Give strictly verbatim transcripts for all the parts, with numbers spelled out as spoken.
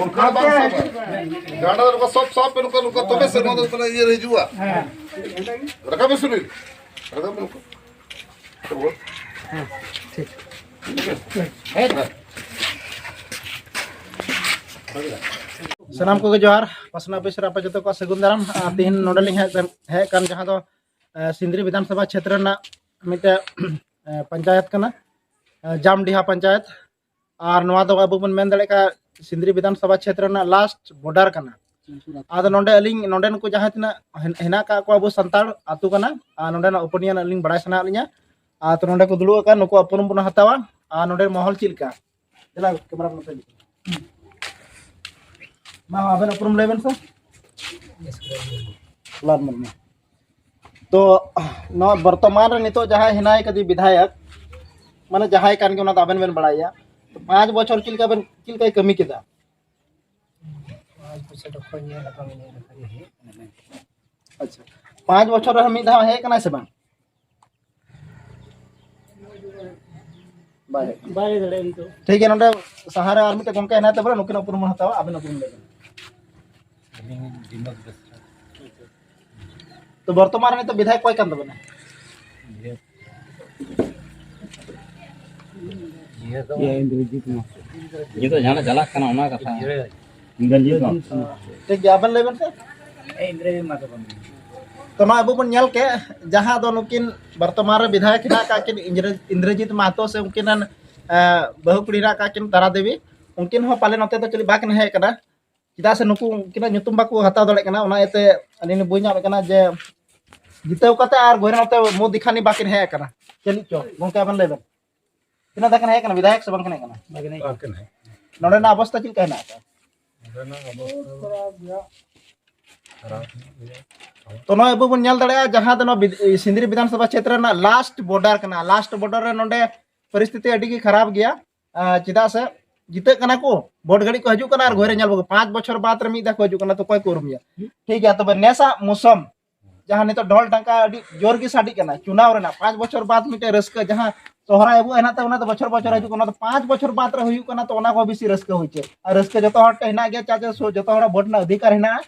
ᱚᱱᱠᱟ ᱵᱟᱝ ᱥᱟᱵᱟ᱾ ᱜᱟᱰᱟ ᱨᱮ ᱱᱚᱝᱠᱟ ᱥᱚᱵ ᱥᱟᱵ ᱯᱮ, ᱱᱚᱝᱠᱟ, ᱱᱚᱝᱠᱟ, ᱛᱚᱵᱮ ᱥᱮ ᱱᱚᱣᱟ ᱫᱚ ᱢᱟᱱᱮ ᱤᱭᱟᱹ ᱨᱮ ᱦᱤᱡᱩᱜᱼᱟ᱾ ᱨᱟᱠᱟᱵ ᱢᱮ ᱥᱩᱱᱤᱞ, ᱨᱟᱠᱟᱵ ᱢᱮ ᱱᱚᱝᱠᱟ᱾ ᱥᱟᱱᱟᱢ ᱠᱚᱜᱮ ᱡᱚᱦᱟᱨ, ᱯᱟᱥᱱᱟ ᱚᱯᱷᱤᱥ ᱨᱮ ᱟᱯᱮ ᱡᱚᱛᱚ ᱠᱚ ᱥᱟᱹᱜᱩᱱ ᱫᱟᱨᱟᱢ᱾ ᱟᱨ ᱛᱮᱦᱮᱧ ᱱᱚᱰᱮ ᱞᱤᱧ ᱦᱮᱡ, ᱦᱮᱡ ᱠᱟᱱ, ᱡᱟᱦᱟᱸ ᱫᱚ, ᱮ, ᱥᱤᱸᱫᱽᱨᱤ ᱵᱤᱫᱷᱟᱱ ᱥᱚᱵᱷᱟ ᱪᱷᱮᱛᱨᱚ ᱨᱮᱱᱟᱜ ᱢᱤᱫᱴᱮᱡ, ᱮ, ᱯᱚᱧᱪᱟᱭᱮᱛ ᱠᱟᱱᱟ, ᱮ, ᱡᱟᱢᱰᱤᱦᱟ ᱯᱚᱧᱪᱟᱭᱮᱛ᱾ ᱟᱨ ᱱᱚᱣᱟ ᱫᱚ ᱟᱵᱚ ᱵᱚᱱ ᱢᱮᱱ ᱫᱟᱲᱮᱭᱟᱜ ᱠᱷᱟᱱ ᱥᱤᱸᱫᱽᱨᱤ ᱵᱤᱫᱷᱟᱱ ᱥᱚᱵᱷᱟ ᱪᱷᱮᱛᱨᱚ ᱨᱮᱱᱟᱜ ᱞᱟᱥᱴ ᱵᱚᱰᱟᱨ ᱠᱟᱱᱟ᱾ ᱟᱫᱚ ᱱᱚᱰᱮ ᱟᱹᱞᱤᱧ, ᱱᱚᱰᱮᱱ ᱠᱚ ᱡᱟᱦᱟᱸ ᱛᱤᱱᱟᱹᱜ ᱦᱮᱱ-, ᱦᱮᱱᱟᱜ ᱠᱟᱜ ᱠᱚᱣᱟ, ᱟᱵᱚ ᱥᱟᱱᱛᱟᱲ ᱟᱹᱛᱩ ᱠᱟᱱᱟ, ᱟᱨ ᱱᱚᱰᱮᱱᱟᱜ ᱚᱯᱤᱱᱤᱭᱚᱱ ᱟᱹᱞᱤᱧ ᱵᱟᱲᱟᱭ ᱥᱟᱱᱟᱭᱮᱫ ᱞᱤᱧᱟ᱾ ᱟᱨ ᱛᱚ ᱱᱚᱰᱮ ᱠᱚ ᱫᱩᱲᱩᱵ ᱟᱠᱟᱱ, ᱱᱩᱠᱩ ᱩᱯᱨᱩᱢ ᱵᱚᱱ ᱦᱟᱛᱟᱣᱟ᱾ ᱟᱨ ᱱᱚᱰᱮ ᱢᱚᱦᱚᱞ ᱪᱮᱫ ᱞᱮᱠᱟ? ᱪᱟᱞᱟᱣ ᱠᱮᱢᱮᱨᱟ ᱠᱚ ᱱᱚᱛᱮ ᱤᱫᱤ ᱠᱚᱢ᱾ ᱢᱟ, ᱟᱵᱮᱱ ᱩᱯᱨᱩᱢ ᱞᱟᱹᱭ ᱵᱮᱱ ᱥᱮ᱾ ᱞᱟᱞ ᱢᱩᱨᱢᱩ᱾ ᱛᱚ ᱱᱚᱣᱟ ᱵᱚᱨᱛᱚᱢᱟᱱ ᱨᱮ ᱱᱤᱛᱚᱜ ᱡᱟᱦᱟᱸᱭ ᱦᱮᱱᱟᱭ ᱠᱟᱫᱮ ᱵᱤᱫᱷᱟᱭᱚᱠ, ᱢᱟᱱᱮ ᱡᱟᱦᱟᱸᱭ ᱠᱟᱱ ᱜᱮ, ᱚᱱᱟ ᱫᱚ ᱟᱵᱮᱱ ᱵᱮᱱ ᱵᱟᱲᱟᱭᱟ᱾ ᱛᱚ ᱯᱟᱸᱪ ᱵᱚᱪᱷᱚᱨ ᱪᱮᱫ ᱞᱮᱠᱟ ᱵᱮᱱ, ᱪᱮᱫ ᱞᱮᱠᱟᱭ ᱠᱟᱹᱢᱤ ᱠᱮᱫᱟ? ᱯᱟᱸᱪ ᱵᱚᱪᱷᱚᱨ ᱠᱷᱚᱱ ᱧᱮᱞ ᱟᱠᱟᱱ ᱜᱮ, ᱦᱮᱡ ᱠᱟᱱᱟ ᱢᱮᱱᱛᱮ᱾ ᱟᱪᱪᱷᱟ, ᱯᱟᱸᱪ ᱵᱚᱪᱷᱚᱨ ᱨᱮ ᱢᱤᱫ ᱫᱷᱟᱣ ᱦᱮᱡ ᱠᱟᱱᱟᱭ ᱥᱮ ᱵᱟᱝ? ᱵᱟᱭ ᱦᱮᱡ ᱠᱟᱱᱟ᱾ ᱵᱟᱭ ᱦᱮᱡ ᱫᱟᱲᱮᱭᱟᱜᱼᱟ ᱱᱤᱛᱚᱜ᱾ ᱴᱷᱤᱠ ᱜᱮᱭᱟ, ᱱᱚᱰᱮ ᱥᱟᱦᱟ ᱨᱮ ᱟᱨ ᱢᱤᱫᱴᱮᱱ ᱜᱚᱝᱠᱮ ᱦᱮᱱᱟᱭ ᱛᱟᱵᱚᱱᱟ, ᱱᱩᱠᱤᱱ ᱩᱯᱨᱩᱢ ᱵᱚᱱ ᱦᱟᱛᱟᱣᱟ, ᱟᱵᱮᱱ ᱩᱯᱨᱩᱢ ᱞᱟᱹᱭ ᱵᱮᱱ᱾ ᱟᱹᱞᱤᱧ ᱵᱤᱱᱳᱫ ᱵᱮᱥᱨᱟ᱾ ᱛᱚ ᱵᱚᱨᱛᱚᱢᱟᱱ ᱨᱮ ᱱᱤᱛᱚᱜ ᱵᱤᱫᱷᱟᱭᱚᱠ ᱚᱠᱚᱭ ᱠᱟᱱ ᱛᱟᱵᱮᱱᱟ? ᱤᱭᱟᱹ ᱫᱚ ᱤᱭᱟᱹ ᱤᱱᱫᱨᱚᱡᱤᱛ ᱢᱟᱦᱟᱛᱚ᱾ ᱤᱭᱟᱹ ᱫᱚ ᱡᱟᱦᱟᱸ ᱪᱟᱞᱟᱜ ᱠᱟᱱᱟ ᱚᱱᱟ ᱠᱟᱛᱷᱟ᱾ ᱤᱭᱟᱹ ᱤᱱᱫᱨᱚᱡᱤᱛ ᱢᱟᱦᱟᱛᱚ᱾ ᱴᱷᱤᱠ ᱜᱮᱭᱟ, ᱟᱵᱮᱱ ᱞᱟᱹᱭ ᱵᱮᱱ ᱥᱮ᱾ ᱤᱱᱫᱨᱚᱡᱤᱛ ᱢᱟᱦᱟᱛᱚ ᱠᱟᱱ ᱜᱮᱭᱟ᱾ ᱛᱚ ᱱᱚᱣᱟ ᱟᱵᱚ ᱵᱚᱱ ᱧᱮᱞ ᱠᱮᱫ, ᱡᱟᱦᱟᱸ ᱫᱚ ᱱᱩᱠᱤᱱ ᱵᱚᱨᱛᱚᱢᱟᱱ ᱨᱮ ᱵᱤᱫᱷᱟᱭᱚᱠ ᱦᱮᱱᱟᱜ ᱟᱠᱟᱫ ᱠᱤᱱ ᱤᱱᱫᱨᱚ-, ᱤᱱᱫᱨᱚᱡᱤᱛ ᱢᱟᱦᱟᱛᱚ ᱥᱮ ᱩᱱᱠᱤᱱ ᱨᱮᱱ, ᱮ, ᱵᱟᱹᱦᱩ ᱠᱩᱲᱤ ᱦᱮᱱᱟᱜ ᱟᱠᱟᱫ ᱠᱤᱱ ᱛᱟᱨᱟ ᱫᱮᱵᱤ, ᱩᱱᱠᱤᱱ ᱦᱚᱸ ᱯᱟᱞᱮ ᱱᱚᱛᱮ ᱫᱚ ᱪᱮᱫ ᱵᱟᱠᱤᱱ ᱦᱮᱡ ᱟᱠᱟᱱᱟ᱾ ᱪᱮᱫᱟᱜ ᱥᱮ ᱱᱩᱠᱩ ᱩᱱᱠᱤᱱᱟᱜ ᱧᱩᱛᱩᱢ ᱵᱟᱠᱚ ᱦᱟᱛᱟᱣ ᱫᱟᱲᱮᱭᱟᱜ ᱠᱟᱱᱟ, ᱚᱱᱟ ᱤᱭᱟᱹᱛᱮ ᱟᱹᱞᱤᱧ ᱞᱤᱧ ᱵᱩᱡᱽ ᱧᱟᱢᱮᱫ ᱠᱟᱱᱟ ᱡᱮ ᱡᱤᱛᱟᱹᱣ ᱠᱟᱛᱮ ᱟᱨ ᱜᱷᱩᱨᱮ ᱱᱚᱛᱮ ᱢᱩ ᱫᱤᱠᱷᱟᱱᱤ ᱵᱟᱠᱤᱱ ᱦᱮᱡ ᱟᱠᱟᱱᱟ᱾ ᱪᱮᱫ ᱪᱚ ᱜᱚᱝᱠᱮ ᱟᱵᱮᱱ ᱞᱟᱹᱭ ᱵᱮᱱ, ᱛᱤᱱᱟᱹᱜ ᱫᱷᱟᱣ ᱠᱤᱱ ᱦᱮᱡ ᱟᱠᱟᱱᱟ, ᱵᱤᱫᱷᱟᱭᱚᱠ ᱥᱮ ᱵᱟᱝ ᱠᱤᱱ ᱦᱮᱡ ᱟᱠᱟᱱᱟ? ᱵᱟᱠᱤᱱ ᱦᱮᱡ ᱵᱟᱠᱤᱱ ᱦᱮᱡ ᱱᱚᱰᱮᱱᱟᱜ ᱚᱵᱚᱥᱛᱟ ᱪᱮᱫ ᱞᱮᱠᱟ ᱦᱮᱱᱟᱜ ᱟᱠᱟᱫᱟ? ᱱᱚᱰᱮᱱᱟᱜ ᱚᱵᱚᱥᱛᱟ ᱫᱚ ᱠᱷᱟᱨᱟᱯ ᱧᱚᱜ ᱜᱮᱭᱟ᱾ ᱛᱚ ᱱᱚᱜᱼᱚᱭ ᱟᱵᱚ ᱵᱚᱱ ᱧᱮᱞ ᱫᱟᱲᱮᱭᱟᱜᱼᱟ, ᱡᱟᱦᱟᱸ ᱫᱚ ᱱᱚᱣᱟ ᱵᱤᱫ-, ᱥᱤᱸᱫᱽᱨᱤ ᱵᱤᱫᱷᱟᱱ ᱥᱚᱵᱷᱟ ᱪᱷᱮᱛᱨᱚ ᱨᱮᱱᱟᱜ ᱞᱟᱥᱴ ᱵᱚᱰᱟᱨ ᱠᱟᱱᱟ᱾ ᱞᱟᱥᱴ ᱵᱚᱰᱟᱨ ᱨᱮ ᱱᱚᱰᱮ ᱯᱚᱨᱤᱥᱛᱷᱤᱛᱤ ᱟᱹᱰᱤ ᱜᱮ ᱠᱷᱟᱨᱟᱯ ᱜᱮᱭᱟ᱾ ᱟᱨ ᱪᱮᱫᱟᱜ ᱥᱮ ᱡᱤᱛᱟᱹᱜ ᱠᱟᱱᱟ ᱠᱚ, ᱵᱷᱳᱴ ᱜᱷᱟᱹᱲᱤᱡ ᱠᱚ ᱦᱤᱡᱩᱜ ᱠᱟᱱᱟ ᱟᱨ ᱜᱷᱚᱨᱮ ᱧᱮᱞ ᱵᱟᱠᱚ, ᱯᱟᱸᱪ ᱵᱚᱪᱷᱚᱨ ᱵᱟᱫ ᱨᱮ ᱢᱤᱫ ᱫᱷᱟᱣ ᱠᱚ ᱦᱤᱡᱩᱜ ᱠᱟᱱᱟ, ᱛᱚ ᱚᱠᱚᱭ ᱠᱚ ᱩᱨᱩᱢᱮᱭᱟ? ᱴᱷᱤᱠ ᱜᱮᱭᱟ, ᱛᱚᱵᱮ ᱱᱮᱥᱟᱜ ᱢᱳᱥᱚᱢ ᱡᱟᱦᱟᱸ ᱱᱤᱛᱚᱜ ᱰᱷᱚᱞ ᱰᱟᱝᱠᱟ ᱟᱹᱰᱤ ᱡᱳᱨ ᱜᱮ ᱥᱟᱰᱮ ᱠᱟᱱᱟ, ᱪᱩᱱᱟᱣ ᱨᱮᱱᱟᱜ ᱯᱟᱸᱪ ᱵᱚᱪᱷᱚᱨ ᱵᱟᱫ ᱢᱤᱫᱴᱮᱱ ᱨᱟᱹᱥᱠᱟᱹ, ᱡᱟᱦᱟᱸ ᱥᱚᱦᱨᱟᱭ ᱟᱵᱚᱣᱟᱜ ᱦᱮᱱᱟᱜ ᱛᱟᱵᱚᱱᱟ, ᱚᱱᱟ ᱫᱚ ᱵᱚᱪᱷᱚᱨ ᱵᱚᱪᱷᱚᱨ ᱦᱤᱡᱩᱜ ᱠᱟᱱᱟ, ᱚᱱᱟ ᱫᱚ ᱯᱟᱸᱪ ᱵᱚᱪᱷᱚᱨ ᱵᱟᱫ ᱨᱮ ᱦᱩᱭᱩᱜ ᱠᱟᱱᱟ, ᱛᱚ ᱚᱱᱟ ᱠᱚ ᱵᱮᱥᱤ ᱨᱟᱹᱥᱠᱟᱹ ᱦᱩᱭ ᱪᱮᱫ, ᱟᱨ ᱨᱟᱹᱥᱠᱟᱹ ᱡᱚᱛᱚ ᱦᱚᱲ ᱴᱷᱮᱱ ᱦᱮᱱᱟᱜ ᱜᱮᱭᱟ, ᱪᱟᱪᱮ ᱥᱩ-, ᱡᱚᱛᱚ ᱦᱚᱲᱟᱜ ᱵᱷᱳᱴ ᱨᱮᱱᱟᱜ ᱚᱫᱷᱤᱠᱟᱨ ᱦᱮᱱᱟᱜᱼᱟ,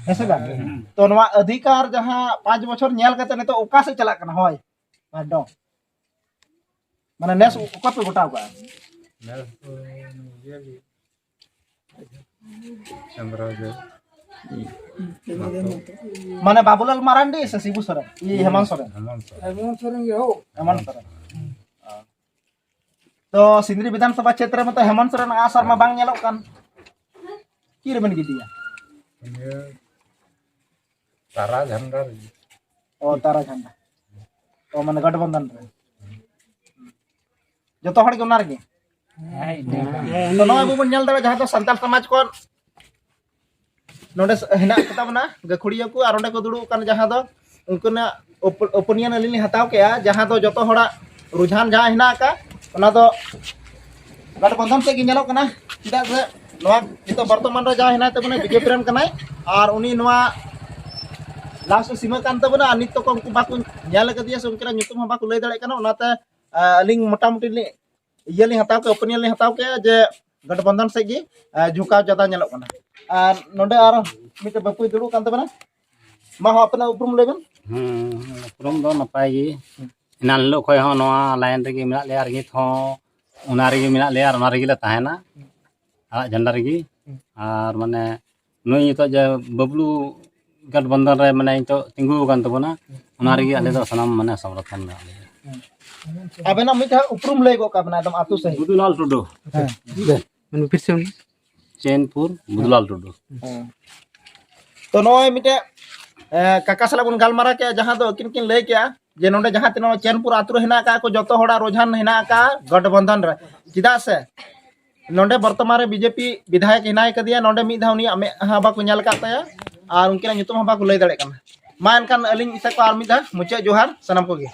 ᱦᱮᱸ ᱥᱮ ᱵᱟᱝ? ᱛᱚ ᱱᱚᱣᱟ ᱚᱫᱷᱤᱠᱟᱨ ᱡᱟᱦᱟᱸ ᱯᱟᱸᱪ ᱵᱚᱪᱷᱚᱨ ᱧᱮᱞ ᱠᱟᱛᱮ ᱱᱤᱛᱚᱜ ᱚᱠᱟ ᱥᱮᱫ ᱪᱟᱞᱟᱜ ᱠᱟᱱᱟ? ᱦᱳᱭ, ᱵᱟᱨ ᱰᱚᱝ᱾ ᱢᱟᱱᱮ ᱱᱮᱥ ᱚᱠᱚᱭ ᱯᱮ ᱜᱚᱴᱟᱣ ᱠᱟᱜᱼᱟ? ᱱᱮᱥ ᱫᱚ ᱤᱭᱟᱹ ᱜᱮ᱾ ᱪᱚᱸᱫᱽᱨᱚ ᱜᱮ᱾ ᱢᱟᱱᱮ ᱵᱟᱵᱩᱞᱟᱞ ᱢᱟᱨᱟᱱᱰᱤ ᱥᱮ ᱥᱤᱵᱩ ᱥᱚᱨᱮᱱ? ᱤᱭᱟᱹ, ᱦᱮᱢᱚᱱᱛ ᱥᱚᱨᱮᱱ᱾ ᱦᱮᱢᱚᱱᱛ ᱥᱚᱨᱮᱱ᱾ ᱦᱮᱢᱚᱱᱛ ᱥᱚᱨᱮᱱ ᱜᱮ ᱦᱳ᱾ ᱦᱮᱢᱚᱱᱛ ᱥᱚᱨᱮᱱ᱾ ᱛᱚ ᱥᱤᱸᱫᱽᱨᱤ ᱵᱤᱫᱷᱟᱱ ᱥᱚᱵᱷᱟ ᱪᱷᱮᱛᱨᱚ ᱢᱟᱛᱚ ᱦᱮᱢᱚᱱᱛ ᱥᱚᱨᱮᱱ ᱟᱥᱟᱨ ᱢᱟ ᱵᱟᱝ ᱧᱮᱞᱚᱜ ᱠᱟᱱ᱾ ᱪᱮᱫ ᱨᱮᱵᱮᱱ ᱜᱤᱰᱤᱭᱟ? ᱤᱭᱟᱹ, ᱛᱟᱨᱟ ᱡᱷᱟᱱᱰᱟ ᱨᱮ᱾ ᱚ, ᱛᱟᱨᱟ ᱡᱷᱟᱱᱰᱟ᱾ ᱚ, ᱢᱟᱱᱮ ᱜᱚᱴᱵᱚᱱᱫᱷᱚᱱ ᱨᱮ᱾ ᱡᱚᱛᱚ ᱦᱚᱲ ᱜᱮ ᱚᱱᱟ ᱨᱮᱜᱮ᱾ ᱛᱚ ᱱᱚᱜᱼᱚᱭ ᱟᱵᱚ ᱵᱚᱱ ᱧᱮᱞ ᱫᱟᱲᱮᱭᱟᱜᱼᱟ, ᱡᱟᱦᱟᱸ ᱫᱚ ᱥᱟᱱᱛᱟᱲ ᱥᱚᱢᱟᱡᱽ ᱠᱷᱚᱱ ᱱᱚᱰᱮ ᱦᱮᱱᱟᱜ ᱠᱚ ᱛᱟᱵᱚᱱᱟ ᱜᱟᱹᱠᱷᱩᱲᱤᱭᱟᱹ ᱠᱚ, ᱟᱨ ᱚᱸᱰᱮ ᱠᱚ ᱫᱩᱲᱩᱵ ᱟᱠᱟᱱ, ᱡᱟᱦᱟᱸ ᱫᱚ ᱩᱱᱠᱤᱱᱟᱜ ᱳᱯ-, opinion ᱟᱹᱞᱤᱧ ᱞᱤᱧ ᱦᱟᱛᱟᱣ ᱠᱮᱜᱼᱟ, ᱡᱟᱦᱟᱸ ᱫᱚ ᱡᱚᱛᱚ ᱦᱚᱲᱟᱜ ᱨᱩᱡᱷᱟᱱ ᱡᱟᱦᱟᱸ ᱦᱮᱱᱟᱜ ᱟᱠᱟᱫ, ᱚᱱᱟ ᱫᱚ ᱜᱚᱴᱵᱚᱱᱫᱷᱚᱱ ᱥᱮᱫ ᱜᱮ ᱧᱮᱞᱚᱜ ᱠᱟᱱᱟ᱾ ᱪᱮᱫᱟᱜ ᱥᱮ ᱱᱚᱣᱟ ᱱᱤᱛᱚᱜ ᱵᱚᱨᱛᱚᱢᱟᱱ ᱨᱮ ᱡᱟᱦᱟᱸᱭ ᱦᱮᱱᱟᱭ ᱛᱟᱵᱚᱱᱟ, ᱵᱤᱡᱮᱯᱤ ᱨᱮᱱ ᱠᱟᱱᱟᱭ, ᱟᱨ ᱩᱱᱤ ᱱᱚᱣᱟ ᱞᱟᱥᱴ ᱥᱤᱢᱟᱹ ᱠᱟᱱ ᱛᱟᱵᱚᱱᱟ, ᱟᱨ ᱱᱤᱛ ᱛᱚᱠᱚ ᱩᱱᱠᱩ ᱵᱟᱠᱚ ᱧᱮᱞ ᱟᱠᱟᱫᱮᱭᱟ ᱥᱮ ᱩᱱᱠᱤᱱᱟᱜ ᱧᱩᱛᱩᱢ ᱦᱚᱸ ᱵᱟᱠᱚ ᱞᱟᱹᱭ ᱫᱟᱲᱮᱭᱟᱜ ᱠᱟᱱᱟ᱾ ᱚᱱᱟᱛᱮ, ᱟ, ᱟᱹᱞᱤᱧ ᱢᱚᱴᱟᱢᱩᱴᱤ ᱞᱤᱧ ᱤᱭᱟᱹ ᱞᱤᱧ ᱦᱟᱛᱟᱣ ᱠᱮᱫᱟ, opinion ᱞᱤᱧ ᱦᱟᱛᱟᱣ ᱠᱮᱫᱟ ᱡᱮ ᱜᱚᱴᱵᱚᱱᱫᱷᱚᱱ ᱥᱮᱫ ᱜᱮ, ᱟ, ᱡᱷᱩᱠᱟᱣ ᱡᱟᱫᱟ ᱧᱮᱞᱚᱜ ᱠᱟᱱᱟ᱾ ᱟᱨ ᱱᱚᱰᱮ ᱟᱨ ᱢᱤᱫᱴᱮᱱ ᱵᱟᱹᱵᱩᱭ ᱫᱩᱲᱩᱵ ᱠᱟᱱ ᱛᱟᱵᱚᱱᱟ, ᱢᱟ ᱦᱚᱸ ᱟᱯᱮᱱᱟᱜ ᱩᱯᱨᱩᱢ ᱞᱟᱹᱭ ᱵᱮᱱ᱾ ᱦᱮᱸ, ᱩᱯᱨᱩᱢ ᱫᱚ ᱱᱟᱯᱟᱭ ᱜᱮ᱾ ᱮᱱᱟᱱ ᱦᱤᱞᱳᱜ ᱠᱷᱚᱱ ᱦᱚᱸ ᱱᱚᱣᱟ line ᱨᱮᱜᱮ ᱢᱮᱱᱟᱜ ᱞᱮᱭᱟ ᱟᱨ ᱱᱤᱛ ᱦᱚᱸ ᱚᱱᱟ ᱨᱮᱜᱮ ᱢᱮᱱᱟᱜ ᱞᱮᱭᱟ ᱟᱨ ᱚᱱᱟ ᱨᱮᱜᱮ ᱞᱮ ᱛᱟᱦᱮᱱᱟ, ᱟᱨᱟᱜ ᱡᱷᱟᱱᱰᱟ ᱨᱮᱜᱮ᱾ ᱟᱨ ᱢᱟᱱᱮ ᱱᱩᱭ ᱱᱤᱛᱚᱜ ᱡᱮ ᱵᱟᱵᱞᱩ ᱜᱚᱴᱵᱚᱱᱫᱷᱚᱱ ᱨᱮ ᱢᱟᱱᱮ ᱱᱤᱛᱚᱜ ᱛᱤᱸᱜᱩ ᱟᱠᱟᱱ ᱛᱟᱵᱚᱱᱟ, ᱚᱱᱟ ᱨᱮᱜᱮ ᱟᱞᱮ ᱫᱚ ᱥᱟᱱᱟᱢ ᱢᱟᱱᱮ ᱥᱚᱢᱚᱨᱛᱷᱚᱱ ᱢᱮᱱᱟᱜ ᱞᱮᱭᱟ᱾ ᱟᱵᱮᱱᱟᱜ ᱢᱤᱫ ᱫᱷᱟᱣ ᱩᱯᱨᱩᱢ ᱞᱟᱹᱭ ᱜᱚᱫ ᱠᱟᱜ ᱵᱮᱱᱟ, ᱮᱠᱫᱚᱢ ᱟᱹᱛᱩ ᱥᱟᱹᱦᱤᱡ᱾ ᱵᱩᱫᱷᱩᱞᱟᱞ ᱴᱩᱰᱩ᱾ ᱦᱮᱸ᱾ ᱢᱟᱱᱮ ᱯᱷᱤᱨ ᱥᱮ ᱵᱚᱞᱩᱱ᱾ ᱪᱮᱱᱯᱩᱨ, ᱵᱩᱫᱷᱩᱞᱟᱞ ᱴᱩᱰᱩ᱾ ᱦᱮᱸ᱾ ᱛᱚ ᱱᱚᱜᱼᱚᱭ ᱢᱤᱫᱴᱮᱡ, ᱮ, ᱠᱟᱠᱟ ᱥᱟᱞᱟᱜ ᱵᱚᱱ ᱜᱟᱞᱢᱟᱨᱟᱣ ᱠᱮᱜᱼᱟ, ᱡᱟᱦᱟᱸ ᱫᱚ ᱟᱹᱠᱤᱱ ᱠᱤᱱ ᱞᱟᱹᱭ ᱠᱮᱜᱼᱟ ᱡᱮ ᱱᱚᱰᱮ ᱡᱟᱦᱟᱸ ᱛᱤᱱᱟᱹᱜ ᱪᱮᱱᱯᱩᱨ ᱟᱹᱛᱩ ᱨᱮ ᱦᱮᱱᱟᱜ ᱟᱠᱟᱫ ᱠᱚ, ᱡᱚᱛᱚ ᱦᱚᱲᱟᱜ ᱨᱩᱡᱷᱟᱱ ᱦᱮᱱᱟᱜ ᱟᱠᱟᱫ ᱜᱚᱴᱵᱚᱱᱫᱷᱚᱱ ᱨᱮ᱾ ᱪᱮᱫᱟᱜ ᱥᱮ ᱱᱚᱰᱮ ᱵᱚᱨᱛᱚᱢᱟᱱ ᱨᱮ ᱵᱤᱡᱮᱯᱤ ᱵᱤᱫᱷᱟᱭᱚᱠ ᱦᱮᱱᱟᱭ ᱠᱟᱫᱮᱭᱟ, ᱱᱚᱰᱮ ᱢᱤᱫ ᱫᱷᱟᱣ ᱩᱱᱤᱭᱟᱜ ᱢᱮᱫᱦᱟ ᱵᱟᱠᱚ ᱧᱮᱞ ᱟᱠᱟᱫ ᱛᱟᱭᱟ ᱟᱨ ᱩᱱᱠᱤᱱᱟᱜ ᱧᱩᱛᱩᱢ ᱦᱚᱸ ᱵᱟᱠᱚ ᱞᱟᱹᱭ ᱫᱟᱲᱮᱭᱟᱜ ᱠᱟᱱᱟ᱾ ᱢᱟ ᱮᱱᱠᱷᱟᱱ ᱟᱹᱞᱤᱧ ᱥᱮᱫ ᱠᱷᱚᱱ ᱟᱨ ᱢᱤᱫ ᱫᱷᱟᱣ ᱢᱩᱪᱟᱹᱫ ᱡᱚᱦᱟᱨ ᱥᱟᱱᱟᱢ ᱠᱚᱜᱮ᱾